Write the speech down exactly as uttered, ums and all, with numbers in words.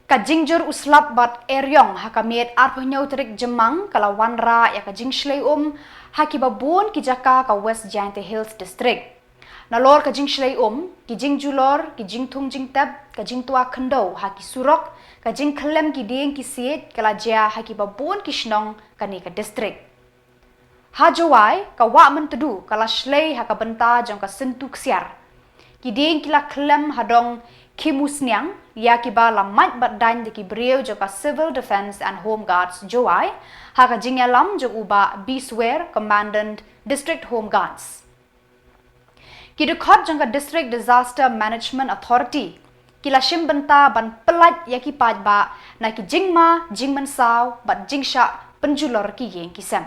Ka jingjur u slap bad eriong ha ka miet arphew hynñiew tarik Jymmang ka la wanrah ïa ka jingshlei um ha kiba bun ki jaka ka West Jaintia Hills District. Nalor ka jingshlei um, ki jingjulor, ki jingthung jingtep, ka jingtwa khyndew ha ki surok, ka jingkhyllem ki dieng ki siej ka la jia ha kiba bun ki shnong kane ka district. Ha Jowai, ka wah Myntdu ka la shlei ha ka bynta jong ka syntu ksiar. Ki dieng ki la khyllem ha dong Khimusniang, ïa kiba la mait bad daiñ da ki briew jong ka Civil Defence and Home Guards Jowai, ha ka jingïalam jong u Bah B. Swer, Commandant District Home Guards. Ki dkhot jong ka District Disaster Management Authority ki la shim bynta ban pyllait ïa ki paidbah na ki jingma jingmynsaw bad jingshah pynjulor ki ïing ki sem.